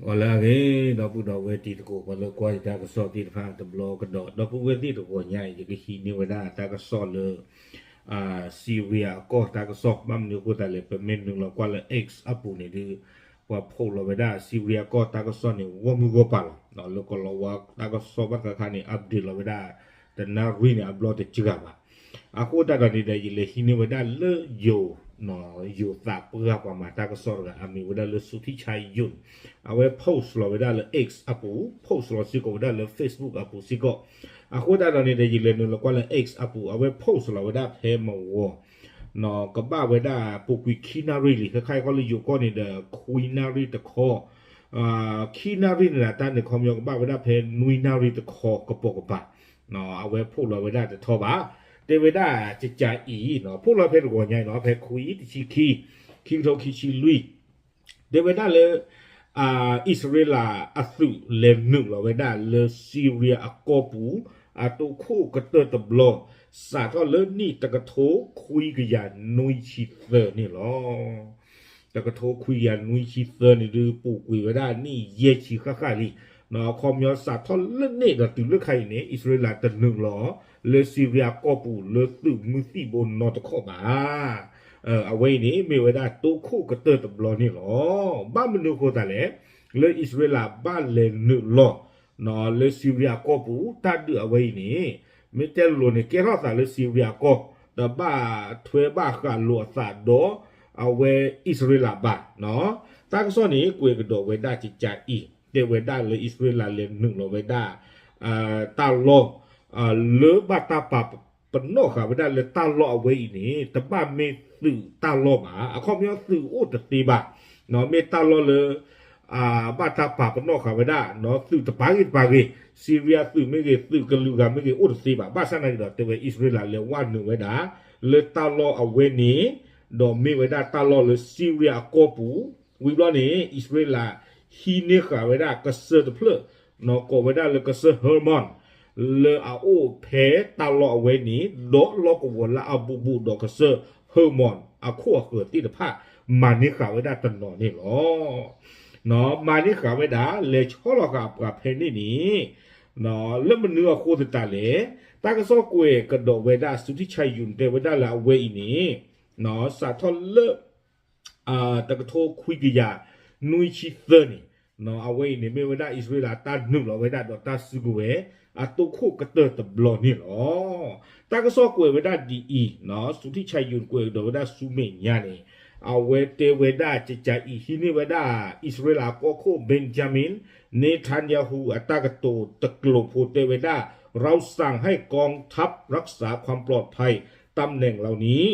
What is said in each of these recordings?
ဂီၤလၢအဂ့ၤ ဒီပုၢ်ဒီဝဲၢ်တံၤသကိး ပှၤလၢကွၢ်ယတၢ်ကစီၣ်သ့ၣ်တဖၣ်တဘျီကဒီး ဒီပုၢ်ဝဲၢ်သ့ၣ်တဂီၤညါအံၤ ယကဟံးန့ၢ်ဝဲဒၣ်တၢ်ကစီၣ်လၢ Syria အကီၢ်တၢ်ကစီၣ် ဘၣ်မနုၤအဃိသတးလဲၣ် ပမ့ၢ်နုာ်လီၤကွၢ်လၢ X အပူၤန့ၣ်ဒုး ပှၤဖီၣ်လီၤဝဲဒၣ် Syria အကီၢ်တၢ်ကစီၣ်န့ၣ် ဂီၢ်မုၢ်ဂီၢ်ပၤလီၤ. လၢကီၢ်လီၤဝါတၢ်ကစီၣ်ဘၣ်တခါခါန့ၣ် update လီၤဝဲဒၣ် တနၣ်ရံၣ်န့ၣ် အဘျီတစှၤဘၣ်. အဃိသတးဒီးန့ၣ်ဒီး ယလဲၤဟံးန့ၢ်ဝဲဒၣ်လၢယိၤ ယိၤသးပှၢ်ပှၤမၤတၢ်ကစီၣ်တဂၤ အမံၤဝဲဒၣ်လၢ Suthi Chayun အဝဲ post လီၤဝဲဒၣ်လၢ X အပူၤ post လီၤစ့ၢ်ကီးဝဲဒၣ်လၢ Facebook အပူၤစ့ၢ်ကီး. အဃိသတးဒီးန့ၣ်ဒီး ယလဲၤနုာ်လီၤကွၢ်လၢ X အပူၤ အဝဲ post လီၤဝဲဒၣ်ဖဲမဝီၤ ကဘၣ်ဝဲဒၣ်ပူၤကွံာ်ခံနၣ်ရံၣ်လံ ခဲခါအံၤခီလၢယိၤကီၢ်န့ၣ်ဒီး ခွံနၣ်ရံၣ်တခီ ခံနၣ်ရံၣ်န့ၣ်ဒီး တၢ်န့ၣ်ခီပညီကဘၣ်ဝဲဒၣ်ဖဲနွံနၣ်ရံၣ်တခီကပိာ်ကပၤ အဝဲဖီၣ်လီၤဝဲဒၣ်တထီဘၣ်. တဲဝဲဒၣ်ကကးအံၤ ဖီၣ်လီၤဖဲတဂီၤညါအံၤနီၤ ဖဲခွံ တဆံခံ ခံကထိခံဆံလွံၢ် တဲဝဲဒၣ်လၢ အံၣ်စရ့လးအသုးလဲၤနုာ်လီၤဝဲဒၣ်လၢ Syria အကီၢ်ပူၤ အတိခိၣ်ကတၢၢ်တဘျီ စးထီၣ်လၢနံၣ်တကထိခွံကယၤနွံဆံသၢန့ၣ်လီၤ. တကထိခွံကယၤနွံဆံသၢန့ၣ်ဒုး ပူၤကွံာ်ဝဲဒၣ်နံၣ်ယဲၢ်ဆံဃၣ်ဃၣ်လံ. အခီပညီစးထီၣ်လၢန့ၣ်ဒီးတုၤလၢခါအံၤန့ၣ် အံၣ်စရ့လးတနုာ်လီၤ လၢ Syria ကီၢ်ပူၤလၢသုးမုၢ်သံၣ်ဘိနီတခီၣ်ဘၣ်. အဝဲအံၤန့ၣ် မ့ၢ်ဝဲဒၣ်တိခိၣ်ကတၢၢ်တဘျီန့ၣ်လီၤ. ဘၣ်မနုၤအဃိသတးလဲၣ် လၢအံၣ်စရ့လးဘၣ်လဲၤနုာ်လီၤ လၢ Syria ကီၢ်ပူၤ တၢ်ဒုးအဝဲအံၤန့ၣ် မ့ၢ်တဲလိၤလိၤန့ၣ် ကဲထီၣ်သးလၢ Syria ကီၢ် ဒီးဘၣ်ထွဲဘၣ်ဃးလိာ်အသးဒီး အဝဲအံၣ်စရ့လးဘၣ်. တၢ်ကစီၣ်န့ၣ် ကွဲးကဒီးဝဲဒၣ်ကကးအံၤ တဲဝဲဒၣ်လၢအံၣ်စရ့လးလဲၤနုာ်လီၤဝဲဒၣ် တၢ်လီၢ် လၢဘၣ်တၢ်ပာ်ပနီၣ်ဃာ်ဝဲဒၣ်လၢတၢ်လီၢ်အဝဲအံၤန့ၣ် တဘၣ်မ့ၢ်သုးတၢ်လီၢ်ဘၣ်. အခီပညီသုးအိၣ်တသ့ဘၣ်. မ့ၢ်တၢ်လီၢ်လၢ ဘၣ်တၢ်ပာ်ပနီၣ်ဃာ်ဝဲဒၣ် သုးတပၤဂ့ၤတပၤဂ့ၤ Syria သုးမ့ၢ်ဂ့ၤ သုးကလုာ်ဂၤမ့ၢ်ဂ့ၤ အိၣ်တသ့ဘၣ်. ဘၣ်ဆၣ်နာ်က့ဒီး တဲဝဲအံၣ်စရ့လးလဲၤဝဲနုာ်ဝဲဒၣ် လၢတၢ်လီၢ်အဝဲန့ၣ် ဒီးမ့ၢ်ဝဲဒၣ်တၢ်လီၢ်လၢ Syria အကီၢ်ပူၤ ဝံၤဘျီန့ၣ် အံၣ်စရ့လး ဟံးန့ၢ်ဃာ်ဝဲဒၣ်ကစၢၢ်တဖျၢၣ် ကိးဝဲဒၣ်လၢကစၢၢ် Hermon လၢအအိၣ်ဖဲတၢ်လီၢ်အဝဲန့ၣ် ဒီးလီၢ်ကဝီၤလၢအဘူးဘူးဒီးကစၢၢ် Hermon အခိၣ်အဃၢၤသ့ၣ်တဖၣ် မၤန့ၢ်ဃာ်ဝဲဒၣ်တနီၤန့ၣ်လီၤ. မၤန့ၢ်ဃာ်ဝဲဒၣ် လဲၤဆီလီၤဃာ်ပှၤဖဲန့ၣ်န့ၣ် လၢမနုၤအဃိသတးလဲၣ် တၢ်ကစီၣ်ကွဲးကဒီးဝဲဒၣ် Suthi Chayun တဲဝဲဒၣ်လၢအဝဲအံၤန့ၣ် စးထီၣ်လၢ တကထိခွံကယၤနွံဆံသၢန့ၣ် အဝဲအံၤန့ၣ် မ့ၢ်ဝဲဒၣ်အံၣ်စရ့လးတၢ်နုာ်လီၤဝဲဒၣ်ဒီးတၢ်စုကဝဲၤ အတိခိၣ်ကတၢၢ်တဘျီန့ၣ်လီၤ. တၢ်ကစီၣ်ကွဲးဝဲဒၣ်ဒ်အံၤ Suthi Chayun ကွဲးကဒီးဝဲဒၣ်ဆူမဲာ်ညါန့ၣ် အဝဲတဲဝဲဒၣ်ကကးအံၤ ဟံးန့ၢ်ဝဲဒၣ် အံၣ်စရ့လးကီၢ်ခိၣ် Benjamin Netanyahu အတၢ်ကတိၤတကျိၤဖိတဲဝဲဒၣ် เราสั่งให้กองทัพรักษาความปลอดภัยตำแหน่งเหล่านี้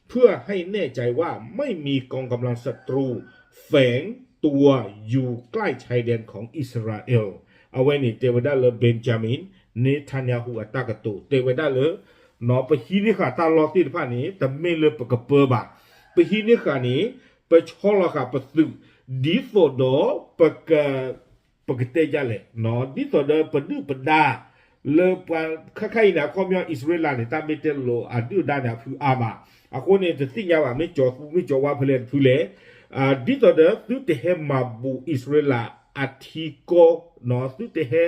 เพื่อให้แน่ใจว่าไม่มีกองกำลังศัตรูแฝงตัวอยู่ใกล้ชายแดนของอิสราเอล အဝဲန့ၣ်တဲဝဲဒၣ်လၢ Benjamin Netanyahu အတၢ်ကတိၤ တဲဝဲဒၣ်လၢ ပဟံးန့ၢ်ဃာ်တၢ်လီၢ်သ့ၣ်တဖၣ်န့ၣ် တမ့ၢ်လၢပကပၢဘၣ်. ပဟံးန့ၢ်ဃာ်န့ၣ် ပဆီလီၤဃာ်ပသုး ဒ်သိးဒီး ပကတဲဒ်လဲၣ် ဒ်သိးဒီးပဒုၣ်ပဒါ လၢပှၤခဲခါအံၤန့ၣ် အခီပညီအံၣ်စရ့လးန့ၣ် တၢ်မ့ၢ်တဲလိၤ အဒုၣ်အဒါန့ၣ် အဖုအါမး. အဃိန့ၣ် တသ့ၣ်ညါဘၣ် မ့ၢ်ကၠီၤသူမ့ၢ်ကၠီၤဝါဖဲလဲၣ်တဖုလဲၣ် ဒ်သိးဒီးသုတဟဲမၤဘူးအံၣ်စရ့လးအထံကီၢ် သုတဟဲ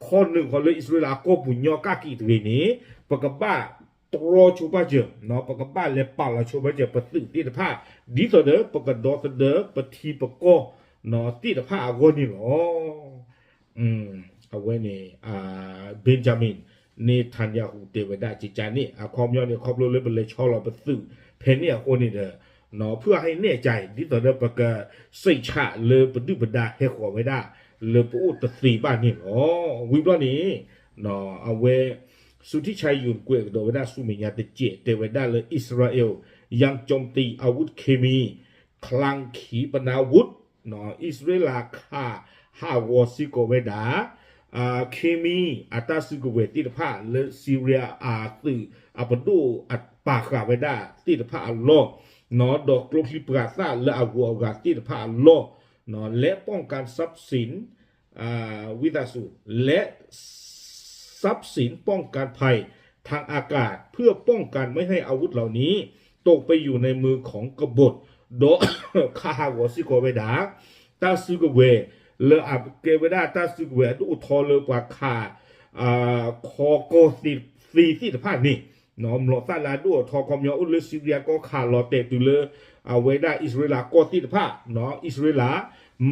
ခီနုာ်ဃီလၢအံၣ်စရ့လးအကီၢ်ပူၤညီကၣ်ကံၣ်တဂ့ၤန့ၣ် ပကဘၣ်တြီဆိပာ်စၢၤ ပကဘၣ်လဲၤပာ်လီၤဆိပာ်စၢၤပသုးသ့ၣ်တဖၣ် ဒ်သိးဒီးပကဒီသဒၢပထံပကီၢ် သ့ၣ်တဖၣ်အဂီၢ်န့ၣ်လီၤ. အဝဲန့ၣ် Benjamin Netanyahu တဲဝဲဒၣ်ကကးန့ၣ် အခီပညီန့ၣ် ခီဖျိလၢပလဲၤဆီလီၤပသုးဖဲန့ၣ်အဃိန့ၣ်ဒီး ဖုအဟံးန့ၢ်ကါအံၤ ဒ်သိးဒီးပကစံးဆးလၢပဒုၣ်ပဒါဟဲဃီၤဝဲဒၣ် လၢပအိၣ်တသ့ဘၣ်န့ၣ်လီၤ. ဝံၤဘျီန့ၣ် အဝဲ Suthi Chayun ကွဲးကဒီးဝဲဒၣ်ဆူမဲာ်ညါတစဲး တဲဝဲဒၣ်လၢ อิสราเอลยังโจมตีอาวุธเคมี คลังขีปนาวุธ အံၣ်စရ့လးခးဟးဂီၤစ့ၢ်ကီးဝဲဒၣ် เคมี အတၢ်စုကဝဲၤသ့ၣ်တဖၣ်လၢ Syria အသုးအပဒိၣ်အပာ်ဃာ်ဝဲဒၣ်သ့ၣ်တဖၣ်အလီၢ် ဒီးကျိချံပှၤသၣ်လၢအဂုၤအဂၤသ့ၣ်တဖၣ်အလီၢ် และป้องกันทรัพย์สิน ဝံသးစူၤ และทรัพย์สินป้องกันภัยทางอากาศ เพื่อป้องกันไม่ให้อาวุธเหล่านี้ตกไปอยู่ในมือของกบฏ ဒီးခးဟးဂီၤစ့ၢ်ကီးဝဲဒၣ် တၢ်စုကဝဲၤ လၢအကဲဝဲဒၣ်တၢ်စုကဝဲၤအဒိၣ်အထီလၢပှၤခး ခီကီၢ်သ့သ့ၣ်တဖၣ်န့ၣ်, မျိာ်သၣ်လၢအဒိၣ်အထီခီပညီအိၣ်လၢစံရံယါကီၢ်ခးလီၤတဲာ်တုၤလၢ အဝဲဒၣ်အံၣ်စရ့လးကီၢ်သ့ၣ်တဖၣ်, အံၣ်စရ့လး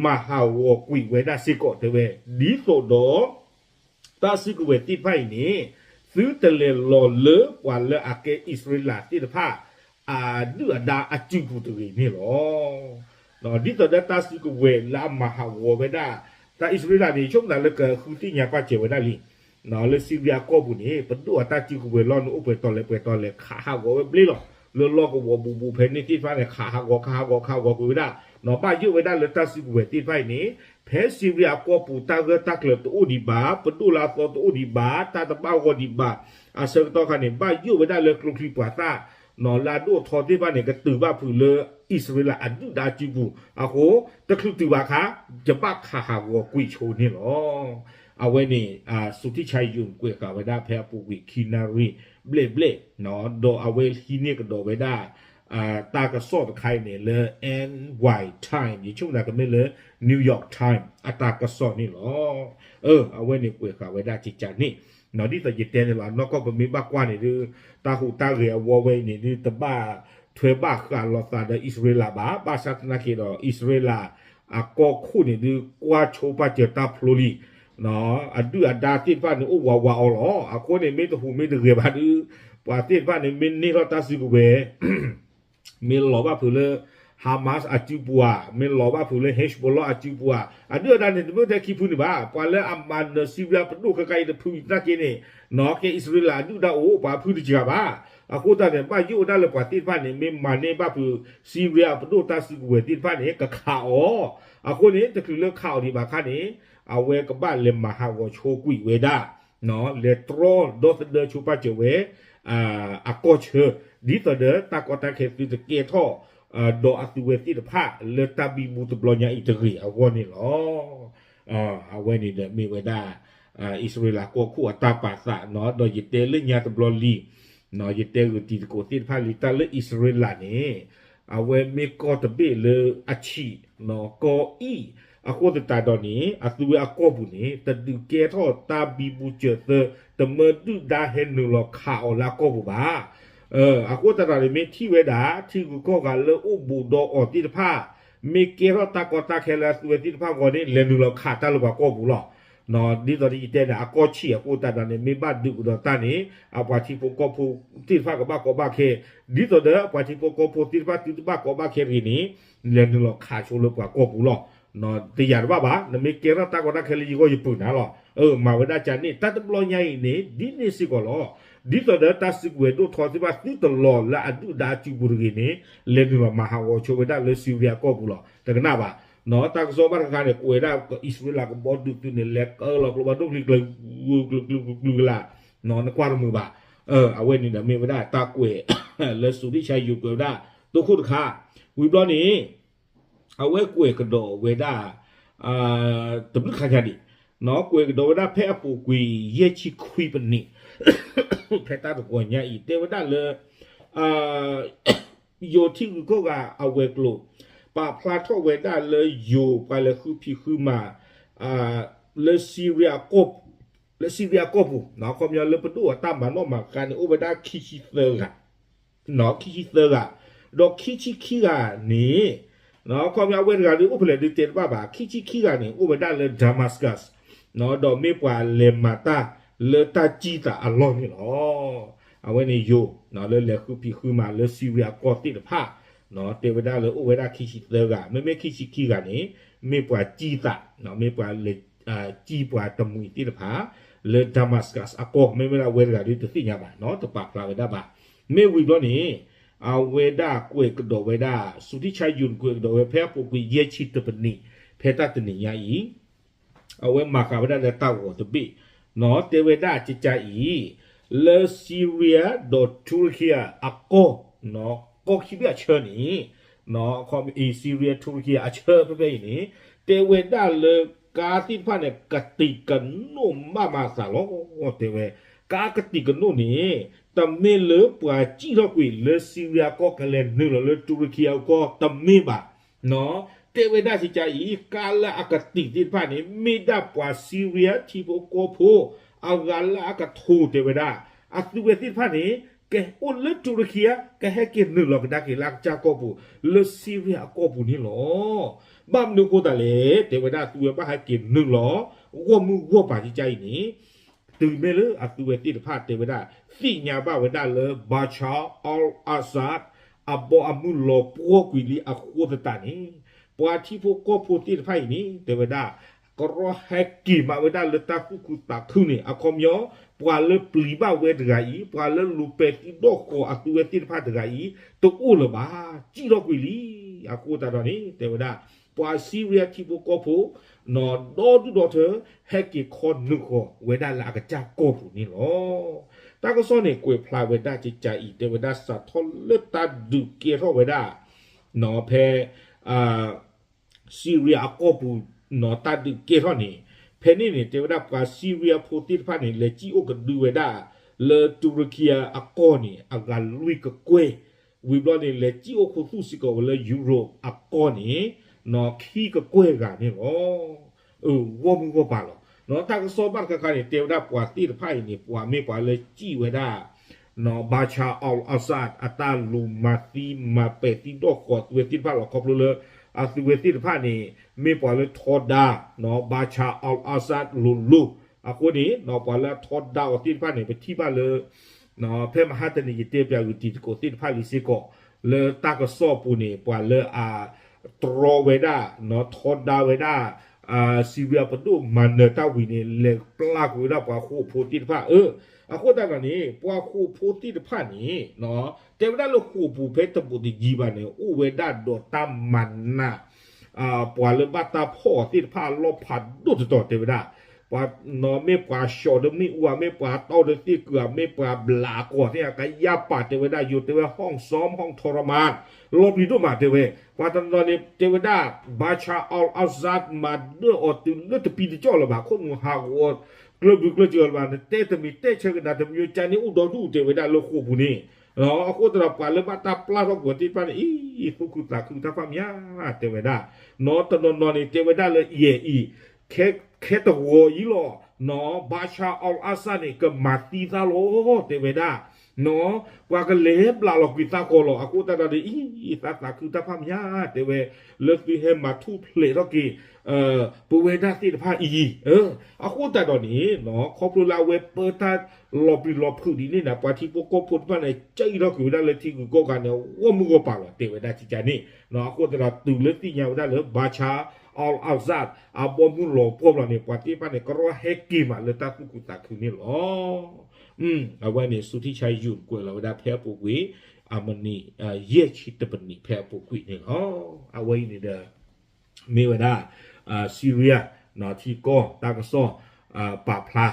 မၤဟးဂီၤကွံာ်ဝဲဒၣ်စ့ၢ်ကီးတဲဝဲ, ဒ်သိးဒီး တၢ်စုကဝဲၤသ့ၣ်တဖၣ်အံၤန့ၣ် သုတလဲၤလီၤလၢပှၤလၢအကဲအံၣ်စရ့လးသ့ၣ်တဖၣ် အဒုၣ်အဒါအစုပူၤတဂ့ၤန့ၣ်လီၤ. ဒ်သိးဒီးတၢ်စုကဝဲၤလၢအမၤဟးဂီၤဝဲဒၣ် တၢ်အံၣ်စရ့လးန့ၣ် ဆိကမိၣ်သးလၢကဃုသ့ၣ်ညါပာ်စၢၤဝဲဒၣ်လံ လၢစံရံယါကီၢ်ပူၤန့ၣ် ပဒိၣ်အတၢ်စုကဝဲၤလီၢ်န့ၣ်အိၣ်ပှဲၤတီလဲၣ်ပှဲၤတီလဲၣ် ခးဟးဂီၤဝဲဘျ့လီၤ. လၢလီၢ်ကဝီၤဘူးဘူးဖဲန့ၣ်သ့ၣ်တဖၣ်န့ၣ် ခးဟးဂီၤခးဟးဂီၤခးဟးဂီၤကွံာ်ဝဲဒၣ်, ဘၣ်ယိၣ်ဝဲဒၣ်လၢတၢ်စုကဝဲၤသ့ၣ်တဖၣ်အံၤန့ၣ် ဖဲစံရံယါကီၢ်ပူၤ တၢ်ဂၢၢ်တၢ်ကျၢၤတအိၣ်ဒံးဘၣ်, ပဒိၣ်လၢအသီတအိၣ်ဒံးဘၣ်, တၢ်တဘၣ်ဂီၤဒံးဘၣ်, အဆၢကတီၢ်ခါန့ၣ် ဘၣ်ယိၣ်ဝဲဒၣ်လၢကျိချံပှၤသၣ် လၢအဒိၣ်အထီသ့ၣ်တဖၣ်န့ၣ် ကတုၤဘၣ်ဖုးလၢအံၣ်စရ့လးအဒုၣ်ဒါစုပူၤအဃိ တချုးတုၤဘၣ်ခါ ယဘၣ်ခးဟးဂီၤကွံာ်ဆိန့ၣ်လီၤ. အဝဲန့ၣ် စူၤထံၣ်ဆါယိၤကွဲးဃာ်ဝဲဒၣ်ဖဲအပူၤကွံာ်ခံနၣ်ရံၣ်ဘျဲၣ်ဘျဲၣ်, ဒီးအဝဲဟံးန့ၢ်ကဒီးဝဲဒၣ် တၢ်ကစီၣ်တခါအံၤန့ၣ်လၢ N Y Times ယဆိကမိၣ်သးကမ့ၢ်လၢ New York Times အတၢ်ကစီၣ်န့ၣ်လီၤ. အဝဲန့ၣ်ကွဲးဃာ်ဝဲဒၣ်ကကန့ၣ်, ဒ်သိးယတဲန့ၣ်လီၤ နီၢ်ကီၢ်ပမ့ၢ်ဘၣ်ကွၢ်န့ၣ်ဒုး တၢ်ဟူးတၢ်ဂဲၤအဝီဝဲအံၤန့ၣ်ဒုး တဘၣ်ထွဲဘၣ်ဃးလိာ်သးဒီးအံၣ်စရ့လးဘၣ်, ဘၣ်ဆၣ်သနာ်က့ဒီး အံၣ်စရ့လးအကီၢ်ခိၣ်န့ၣ်ဒုး ကွၢ်ဆိပာ်စၢၤတၢ်ဖျိလံ အဒုၣ်အဒါသ့ၣ်တဖၣ်န့ၣ် အိၣ်ဝးဝးအီၤလီၤ. အဃိန့ၣ် မ့ၢ်တဟူးမ့ၢ်တဂဲၤဘၣ်ဒုး ပှၤသ့ၣ်တဖၣ်န့ၣ် မ့ၢ်န့ၢ်ထီၣ်တၢ်စုကဝဲၤ မ့ၢ်လီၤဘၣ်ဖုးလၢ Hamas အစုပူၤဧါ, မ့ၢ်လီၤဘၣ်ဖုးလၢ Hezbollah အစုပူၤဧါ, အဒုၣ်အဒါန့ၣ် တမ့ၢ်ထဲခံဖုန့ၣ်ဘၣ်. ပှၤလၢအမၤနၢၤစံရံယါပဒိၣ်ခဲခါအံၤတဖုသနာ်က့န့ၣ် နီၢ်ကဲအံၣ်စရ့လးအဒုၣ်ဒါအိၣ် ပှၤဖုတစှၤဘၣ်. အဃိသတးန့ၣ် ဘၣ်ယိၣ်ဝဲဒၣ်လၢပှၤသ့ၣ်တဖၣ်န့ၣ် မ့ၢ်မၤန့ၢ်ဘၣ်ဖုး စံရံယါပဒိၣ်တၢ်စုကဝဲၤသ့ၣ်တဖၣ်န့ၣ် ကခးအီၤ, အဃိန့ၣ် တချုးလၢခးအီၤဒံးဘၣ်ခါန့ၣ် အဝဲကဘၣ်လဲၤမၤဟးဂီၤဆိကွံာ်ဝဲဒၣ် လဲၤတြီဒီသဒၢဆိပာ်စၢၤဝဲ အကီၢ်ဆၢ, ဒ်သိးဒီးတၢ်ကီတၢ်ခဲသုတကဲထီၣ် ဒီးအသုဝဲသ့ၣ်တဖၣ်လၢတၢ်ဘံဘူတဘျီညါအံၤတဂ့ၤအဂီၢ်န့ၣ်လီၤ. အဝဲန့ၣ်ဒီးမ့ၢ်ဝဲဒၣ် အံၣ်စရ့လးကီၢ်ခိၣ်အတၢ်ပာ်သးနီၤ, ဒီးယတဲလၢညါတဘျီလံ ယတဲဂုာ်တံၤသကိးသ့ၣ်တဖၣ်လံ တၢ်လၢအံၣ်စရ့လးန့ၣ် အဝဲမ့ၢ်ကီၢ်တဘ့ၣ်လၢအဆံး ကီၢ်အံၣ်, အဃိသတးဒီးန့ၣ် အသုဝဲအကီၢ်ပူၤန့ၣ် တဒုးကဲထီၣ်တၢ်ဘံဘူစၢၤသၢ တမၢဒုၣ်ဒါဟဲနုာ်လီၤခးအီၤလၢအကီၢ်ပူၤဘၣ်. အဃိသတးဒီးန့ၣ် မ့ၢ်ထံၣ်ဝဲဒၣ် ထံဂုၤကီၢ်ဂၤလၢအိၣ်ဘူးဒီးအီၤသ့ၣ်တဖၣ် မ့ၢ်ကဲထီၣ်တၢ်ကီတၢ်ခဲလၢအသုဝဲသ့ၣ်တဖၣ်အဂီၢ်န့ၣ် လဲၤနုာ်လီၤခးတၢ်လၢပှၤကီၢ်ပူၤလီၤ. ဒ်သိးယတဲန့ၣ် အကီၢ်ဆံးအဃိသတးဒီးန့ၣ် မ့ၢ်ဘၣ်ဒုးကဒီးတၢ်န့ၣ် အပှၤထံဖိကီၢ်ဖိသ့ၣ်တဖၣ်ကဘၣ်ကီဘၣ်ခဲ, ဒ်သိးဒီးအပှၤထံဖိကီၢ်ဖိသ့ၣ်တဖၣ်သုတဘၣ်ကီဘၣ်ခဲတဂ့ၤန့ၣ် လဲၤနုာ်လီၤခးဆိလၢပှၤကီၢ်ပူၤလီၤ. တယာ်တဘၣ်ဘၣ် နမ့ၢ်ကဲထီၣ်တၢ်ကီတၢ်ခဲလၢယဂီၢ်ယပုၤနၤလီၤ. မၤဝဲဒၣ်ကန့ၣ် တၢ်တဘျီညါအံၤန့ၣ် ဒ်န့ၣ်စ့ၢ်ကီးလီၤ. ဒ်သိးဒီးတၢ်စုကဝဲၤဒိၣ်ထီသ့ၣ်တဖၣ် သုတလီၤလၢအဒုၣ်ဒါအစုပူၤတဂ့ၤန့ၣ် လဲၤနုာ်လီၤမၤဟးဂီၤဆိဝဲဒၣ်လၢစံရံယါကီၢ်ပူၤလီၤ. တကနၣ်ဘၣ် တၢ်ကစီၣ်ဘၣ်တခါန့ၣ် ကွဲးဒၣ်အံၣ်စရ့လးကဘီဒုးသုးန့ၣ် လဲၤကၢလီၤကျိဘၣ်ဒိၣ်ကျံၤကျၢၤ ကျူၤကျူၤကျူၤကျူၤကလာ် နကွၢ်တမုာ်ဘၣ်. အဝဲန့ၣ်ဒီးမ့ၢ်ဝဲဒၣ်တၢ်ကွဲး လၢစူၤထံၣ်ဆါယိၤကွဲးဝဲဒၣ် တိခိၣ်တခါ, ဝံၤဘျီန့ၣ် အဝဲကွဲးကဒီးဝဲဒၣ် တဘျုးခါညါဒံး, ကွဲးကဒီးဝဲဒၣ်ဖဲအပူၤကွံာ်ယဲၢ်ဆံခွံပနံး ဖဲတၢ်တဂီၤညါအံၤ တဲဝဲဒၣ်လၢ ယိၤထံဂုၤကီၢ်ဂၤအဝဲၤကျိၤ ပာ်ဖျါထီၣ်ဝဲဒၣ်လၢယိၤပှၤလဲၤဃုဖံးဃုမၤ လၢ လၢစံရံယါကီၢ်ပူၤ ခီပညီလၢပဒိၣ်အတၢ်မၤနီၣ်မၤဃါန့ၣ် အိၣ်ဝဲဒၣ်ခံဆံသၢဂၤ ခံဆံသၢဂၤ, ဒီးခံဆံခံဂၤန့ၣ် ခီပညီအဝဲတဂၤဒုးအိၣ်ဖဲလဲၣ်ဒုးတဲတဘၣ်ဘၣ် ခံဆံခံဂၤန့ၣ် အိၣ်ဝဲဒၣ်လၢ Damascus ဒီးမ့ၢ်ပှၤလဲၤမၤတၢ်လၢတၢ်စံၣ်သးအလီၢ်န့ၣ်လီၤ. အဝဲန့ၣ်ယိၤ လၢလဲၤဃုဖံးဃုမၤလၢစံရံယါကီၢ်သ့ၣ်တဖၣ် တဲဝဲဒၣ်လၢအိၣ်ဝဲဒၣ်ခံဆံသၢဂၤ, မ့မ့ၢ်ခံဆံခံဂၤန့ၣ် မ့ၢ်ပှၤစံၣ်သး မ့ၢ်ပှၤလဲၤ စံၣ်ပှၤတမှံၤသ့ၣ်တဖၣ် လၢ Damascus အကီၢ် မ့မ့ၢ်လၢအဝဲတဂၤဒုးတသ့ၣ်ညါဘၣ်နီၤ တပာ်ဖျါဝဲဒၣ်ဘၣ်. မ့ၢ်ဝံၤဘျီန့ၣ် အဝဲဒၣ်ကွဲးကဒီးဝဲဒၣ် စူၤထံၣ်ဆါယိၤကွဲးကဒီးဝဲဖဲအပူၤကွံာ်ယဲၢ်ဆံတပနံး ဖဲတၢ်တနံၤညါအံၤ အဝဲမၤဃာ်ဝဲဒၣ်လၢတၢ်ဂီၤတဘ့ၣ် တဲဝဲဒၣ်ကကါအံၤ လၢ Syria ဒီး Turkey အကီၢ် ကီၢ်ခံဘ့ၣ်အဆၢန့ၣ် Syria Turkey အဆၢဖဲဖဲအံၤန့ၣ် တဲဝဲဒၣ်လၢကါသ့ၣ်တဖၣ်န့ၣ် ကတံာ်ကနိၣ်မးမၤအသးလီၤ. တဲဝဲ ကါကတံာ်ကနိၣ်န့ၣ် တမ့ၢ်လၢပှၤစံၣ်ထီၣ်ကွံာ်လၢ Syria ကီၢ်ကလဲၤနုာ်လီၤလၢ Turkey အကီၢ်တမ့ၢ်ဘၣ်. တဲဝဲဒၣ်စံးကါအံၤ ကါလၢအကတံာ်သ့ၣ်တဖၣ်န့ၣ် မ့ၢ်ဒၣ်ပှၤစံရံယါထံဖိကီၢ်ဖိ အဂၤလၢအကထိၣ်တဲဝဲဒၣ် အသုဝဲသ့ၣ်တဖၣ်န့ၣ် ကအိၣ်လၢတူရကံဧါ ကဟဲက့ၤနုာ်လီၤကဒါက့ၤလၢအကစၢ်ကီၢ်ပူၤ လၢစံရံယါအကီၢ်ပူၤန့ၣ်လီၤ. ဘၣ်မနုၤအဃိသတးလဲၣ် တဲဝဲဒၣ်သုဝဲဘၣ်ဟဲက့ၤနုာ်လီၤ ဂီၢ်မုၢ်ဂီၢ်ပၤစံးကါအံၤန့ၣ် တုၤမ့ၢ်လၢအသုဝဲသ့ၣ်တဖၣ်တဲဝဲဒၣ် သ့ၣ်ညါဘၣ်ဝဲဒၣ်လၢ Bashar al-Assad အဘီအမုၢ်လီၤပှီၢ်ကွံာ်လံအဃိသတးန့ၣ် ပှၤထံဖိကီၢ်ဖိသ့ၣ်တဖၣ်အံၤန့ၣ် တဲဝဲဒၣ် ကရီဟဲက့ၤမးဝဲဒၣ်လၢတၢ်သူၣ်ခုသးခုန့ၣ် အခီပညီ ပှၤလၢပျံၤဘၣ်ဝဲတဂၤအံၤ ပှၤလၢလူၤပဲာ်သံဒီၣ်ဃီၤအသုဝဲသ့ၣ်တဖၣ်တဂၤအံၤ တအိၣ်လၢၤဘၣ် စံၣ်ထီၣ်ကွံာ်လံ. အဃိသတးဒီးန့ၣ် တဲဝဲဒၣ် ပှၤစံရံယါထံဖိကီၢ်ဖိ နီၢ်ဒီဒူၣ်ဒီထၢ ဟဲက့ၤခီနုာ်ဃီၤဝဲဒၣ်လၢအကစၢ်ကီၢ်ပူၤန့ၣ်လီၤ. တၢ်ကစီၣ်န့ၣ် ကွဲးဖျါဝဲဒၣ်ကကးအံၤ တဲဝဲဒၣ်စးထီၣ်လၢတၢ်ဒုးကဲထီၣ်ဝဲဒၣ် နီၢ်ဖဲ စံရံယါအကီၢ်ပူၤ နီၢ်တၢ်ဒုးကဲထီၣ်န့ၣ် ဖဲန့ၣ်န့ၣ် တဲဝဲဒၣ်ပှၤစံရံယါဖိသ့ၣ်တဖၣ်န့ၣ် လဲၤစံၣ်အိၣ်ကဒုဝဲဒၣ် လၢတူရကံအကီၢ်န့ၣ် အဂၤလွံၢ်ကကွဲၢ် ဝံၤဘျီန့ၣ် လဲၤစံၣ်အိၣ်ခူသူၣ်စ့ၢ်ကီးဝဲလၢ Europe အကီၢ်န့ၣ် နီၢ်ခံကကွဲၢ်ဂၤန့ၣ်လီၤ. အၢ ဂီၢ်မုၢ်ဂီၢ်ပၤလီၤ. တၢ်ကစီၣ်ဘၣ်တခါခါန့ၣ် တဲဝဲဒၣ်ပှၤသ့ၣ်တဖၣ်အံၤန့ၣ် ပှၤမ့ၢ်ပှၤလၢစံၣ်ဝဲဒၣ် နီၢ် Bashar al-Assad အတၢ်လူၤမၤသံမၤပဲာ်သံဒီၣ်ဃီၤအသုဝဲသ့ၣ်တဖၣ်လီၤ. ခီဖျိလၢ အသုဝဲသ့ၣ်တဖၣ်န့ၣ် မ့ၢ်ပှၤလၢထီဒါ နီၢ် Bashar al-Assad လိၤလိၤ အဃိန့ၣ် နီၢ် ပှၤလၢအထီဒါအီၤသ့ၣ်တဖၣ်န့ၣ် ပထံၣ်ဘၣ်လၢ နီၢ် ဖဲမဟါတနံၤ ယတဲပၠးဂုာ်တံၤသကိးသ့ၣ်တဖၣ်လံစ့ၢ်ကီး လၢတၢ်ကစီၣ်အပူၤန့ၣ် ပှၤလၢအတြီဝဲဒၣ် နီၢ် ထီဒါဝဲဒၣ် စံရံယါပဒိၣ်မၤနၢၤတၢ်ဝံၤန့ၣ် လဲၤပျၢ်ကွံာ်ဝဲဒၣ်ပှၤဃိာ်ဖိသ့ၣ်တဖၣ် အၢ အဃိသတးဒီးန့ၣ် ပှၤဃိာ်ဖိသ့ၣ်တဖၣ်န့ၣ် တဲဝဲဒၣ်လၢဃိာ်ပူၤဖဲတဘူးတယံၤဘၣ်န့ၣ် အိၣ်ဝဲဒၣ်ဒီးတၢ်မၤနး ပှၤလၢဘၣ်တၢ်ဖီၣ်အီၤသ့ၣ်တဖၣ်အလီၢ်ဖးဒိၣ်တတီၤတဲဝဲဒၣ် ပှၤ နီၢ် မ့ၢ်ပှၤၡီၤဒီးမ့ၣ်အူဧါ မ့ၢ်ပှၤတီဒီးသ့ၣ်ကုၢ်ဧါ မ့ၢ်ပှၤဘျးအကီၢ်သ့ၣ်ဧါ ကယၢ်ပာ်တဲဝဲဒၣ် ယိၤတဲဝဲ ห้องซ้อม ห้องทรมาน လီၤပျံၤဒိၣ်မးတဲဝဲ ပှၤတနီၤန့ၣ်တဲဝဲဒၣ် Bashar al-Assad မၤဒၢၣ်အီၤတုၤလၢတပံတကၠီၣ်လၢၤဘၣ် ခိၣ်နူာ်ဟးဂီၤ ကျၢၢ်ဘျုးကျၢၢ်စၢၤလၢၤဘၣ် နတဲတမံၤတဲဆၢကဒါတမံၤ ကန့ၣ်အိၣ်ဒီဒူၣ်တဲဝဲဒၣ်လၢဃိာ်ပူၤန့ၣ် အဃိသတးဒီးပှၤလၢဘၣ်တၢ်ပျၢ်ထီၣ်ကွံာ်အီၤသ့ၣ်တဖၣ်န့ၣ် အံၤ သူၣ်ခုသးခုတၢ်ဖးမး တဲဝဲဒၣ် နီၢ် တနီၤနီၤန့ၣ် တဲဝဲဒၣ်လၢယဲၢ်အံၤ ခဲတဂီၤအံၤလီၤ နီၢ် Bashar al-Assad န့ၣ် ကမၤသံသးလီၤ တဲဝဲဒၣ် နီၢ် ပှၤကလဲၤဘျးလီၤကွံာ်သးကီးလီၤ အဃိသတးဒီးန့ၣ် အံၤ သးသးခုတၢ်ဖးမး တဲဝဲ လၢသုဟဲမၤထူၣ်ဖျဲးထီၣ်က့ၤ ပဝဲဒၣ်သ့ၣ်တဖၣ်အံၤ အဃိသတးဒီးန့ၣ် နီၢ် ခီဖျိလၢအဝဲပၢတၢ်လီၤပျံၤလီၤဖုးဒ်န့ၣ်န့ၣ် ပှၤထံဖိကီၢ်ဖိတဖၣ်န့ၣ် ကၢအံၤထီၣ်ကွံာ်ဝဲဒၣ်လၢထံဂုၤကီၢ်ဂၤန့ၣ် ဂီၢ်မုၢ်ဂီၢ်ပၤလီၤ တဲဝဲဒၣ်ကကန့ၣ် အဃိသတးဒီးတုၤလၢသ့ၣ်ညါဝဲဒၣ်လၢ Bashar al-Assad အဘီမုၢ်လီၤပှီၢ်ဘျီန့ၣ် ပှၤသ့ၣ်တဖၣ်န့ၣ် ကရီဟဲက့ၤမးလၢတၢ်သူၣ်ခုသးခုန့ၣ်လီၤ. အဝဲန့ၣ် စူထံဆါယုၢ် ကွဲးလီၤဝဲဒၣ်ဖဲအပူၤကွံာ် အမုၢ်နံၤ ယဲၢ်ဆံတပနံးဖဲအပူၤကွံာ်န့ၣ်လီၤ. အဝဲအံၤန့ၣ်ဒီး မ့ၢ်ဝဲဒၣ် Syria ထံကီၢ်တၢ်ကစီၣ် ပာ်ဖျါ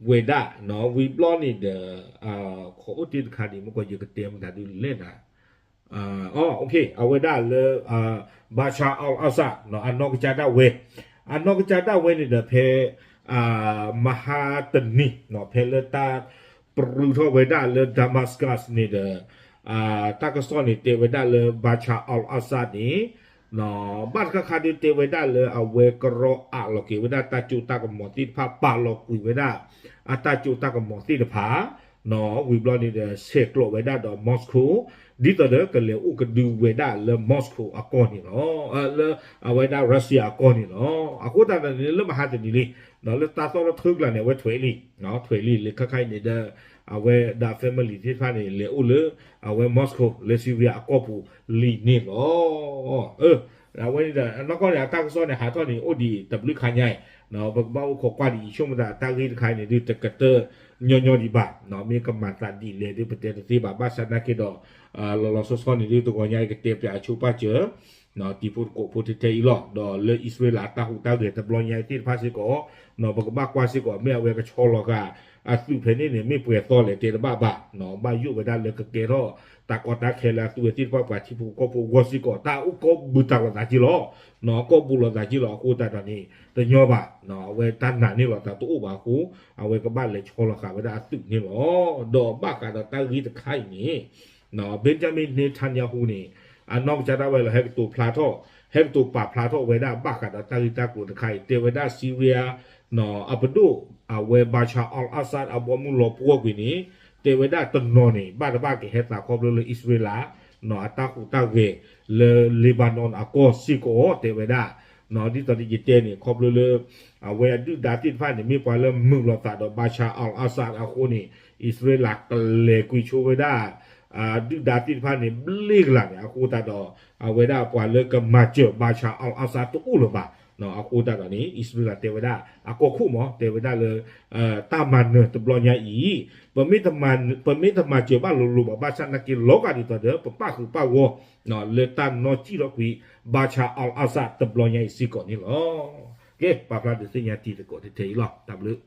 ဝဲဒၣ် ဝံၤဘျီန့ၣ်ဒီး ခိးအိၣ်တ့ၢ်တခါန့ၣ် မ့ၢ်ကီးယကတဲမတၤဒုလဲၣ်နၤ အဝဲဒၣ်လၢ Bashar al-Assad အနီၢ်ကစၢ်ဒၣ်ဝဲ အနီၢ်ကစၢ်ဒၣ်ဝဲန့ၣ်ဒီးဖဲ မဟါတနံၤ ဖဲလၢတၢ်ပြူထီၣ်ဝဲဒၣ်လၢ Damascus န့ၣ်ဒီး တၢ်ကစီၣ်န့ၣ်တဲဝဲဒၣ်လၢ Bashar al-Assad န့ၣ် ဘၣ်တခါခါဒုးတဲဝဲဒၣ်လၢအဝဲကရီအးလီၤက့ၤဝဲဒၣ်တၢ်စိတၢ်ကမီၤသ့ၣ်တဖၣ် ပာ်လီၤကွံာ်ဝဲဒၣ် အတၢ်စိတၢ်ကမီၤသ့ၣ်တဖၣ် ဝံၤဘျီန့ၣ်ဒီး ဆဲးကျိးဝဲဒၣ်ဒီး Moscow ဒ်သိးဒီးကလဲၤအိၣ်ကဒုဝဲဒၣ်လၢ Moscow အကီၢ်န့ၣ်လီၤ. လၢအဝဲဒၣ် Russia အကီၢ်န့ၣ်လီၤ. အဃိသတးဒီးန့ၣ် လၢမဟါတနံၤလံ လၢတၢ်သီၣ်ထီၣ်ထၢကျါန့ၣ် အဝဲထွဲးလံ ထွဲးလံ လၢခါခါအံၤန့ၣ်ဒီး အဝဲဒၣ် family သ့ၣ်တဖၣ်န့ၣ် လဲၤအိၣ်လၢ အဝဲ Moscow လၢ Syria အကီၢ်ပူၤလံန့ၣ်လီၤ. အဝဲန့ၣ်ဒီး နီၢ်ကီၢ်န့ၣ် အတၢ်ကစီၣ်န့ၣ် ဟးထီၣ်န့ၣ် အိၣ်ဒံးတဘျုးခါညါအံၤ ပကဘၣ်အိၣ်ခိးကွၢ်ဒံးအံၤ ဆိကမိၣ်သး တၢ်ဂ့ၢ်တခါအံၤန့ၣ်ဒုး တကတၢၢ်ညီညီဒံးဘၣ် မ့ၢ်ကမၤသးဒ်လဲၣ်ဒုး ပတဲတသ့ဘၣ် ဘၣ်ဆၣ်သနာ်က့ဒီး လီၤလီၤဆီဆီန့ၣ်ဒုး တဂီၤညါအံၤ ကတဲပၠးအဆိပာ်စၢၤ တံၤဖိသကိးဖိထဲထဲအံၤလီၤ. ဒီးလၢအံၣ်စရ့လးအတၢ်ဟူးတၢ်ဂဲၤတဘျီညါအံၤသ့ၣ်တဖၣ်စ့ၢ်ကီး ပကဘၣ်ကွၢ်စ့ၢ်ကီး မ့ၢ်အဝဲကဆီလီၤဃာ် အသုးဖဲန့ၣ်န့ၣ် မ့ၢ်ပှဲၤသီလဲၣ်တဲတဘၣ်ဘၣ် ဘၣ်ယိၣ်ဝဲဒၣ်လၢကကဲထီၣ် တၢ်ကီတၢ်ခဲလၢအသုးဝဲသ့ၣ်တဖၣ်ပှၤထံဖိကီၢ်ဖိအဂီၢ်စ့ၢ်ကီး တၢ်အိၣ်ကီၢ်ဘူးတၢ်လိာ်သးက့လီၤ. ကီၢ်ဘူးလိာ်သးက့လီၤ အဃိသတးဒီးန့ၣ် တညီဘၣ် အဝဲတၢ်နာ်န့ၢ်လီၤသးတအိၣ်ဘၣ်အဃိ အဝဲကဘၣ်လဲၤဆီလီၤဃာ်ဝဲဒၣ်အသုးန့ၣ်လီၤ. ဒီးဘၣ်ဃးဒီးတၢ်ဂ့ၢ်တခါအံၤန့ၣ် Benjamin Netanyahu န့ၣ် အနီၢ်ကစၢ်ဒၣ်ဝဲလၢ ဟဲကတိၤဖျါထီၣ်, ဟဲကတိၤပာ်ဖျါထီၣ်ဝဲဒၣ်ဘၣ်ဃးဒီးတၢ်ဂ့ၢ်တၢ်ကျိၤတခါအံၤ တဲဝဲဒၣ် Syria အပဒိၣ် အဝဲ Bashar al-Assad အဘီမုၢ်လီၤပှီၢ်ကွံာ်န့ၣ် တဲဝဲဒၣ်တနီၤန့ၣ် ဘၣ်တဘၣ်ကဟဲသးခီဖျိလၢအံၣ်စရ့လး အတၢ်ဟူးတၢ်ဂဲၤလၢ Lebanon အကီၢ်စ့ၢ်ကီး တဲဝဲဒၣ် ဒ်သိးယတဲန့ၣ် ခီဖျိလၢ အဝဲအဒုၣ်ဒါသ့ၣ်တဖၣ်န့ၣ် မ့ၢ်ပှၤလၢမုာ်လိာ်သးဒီး Bashar al-Assad အဃိန့ၣ် အံၣ်စရ့လးကလဲၤကွံာ်ဆိဝဲဒၣ် ဒုၣ်ဒါသ့ၣ်တဖၣ်န့ၣ် ဘျ့ကလာ်န့ၣ် အဃိသတးဒီး အဝဲဒၣ်ပှၤလၢကမၤစၢၤ Bashar al-Assad တအိၣ်လၢၤဘၣ်. အဃိသတးဒီးန့ၣ် အံၣ်စရ့လးတဲဝဲဒၣ် အကီၢ်ခိၣ်မး တဲဝဲဒၣ်လၢ တၢ်မၤနၢၤတဘျီညါအံၤ ပမ့ၢ်တမၤစၢၤဘၣ်လိၤလိၤဘၣ် ဘၣ်ဆၣ်နာ်က့ လီၤဂာ်ဒ်သိးဒီး ပပၣ်ဃုာ်ပၣ်ဂီၢ် လၢတၢ်နီၢ်ကံၣ်ထီၣ်ကွံာ် Bashar al-Assad တဘျီညါအံၤစ့ၢ်ကီးန့ၣ်လီၤ. ကဲ ပာ်ဖျါဒုးသ့ၣ်ညါတံၤသကိးထဲအံၤလီၤ. တၢ်ဘျုး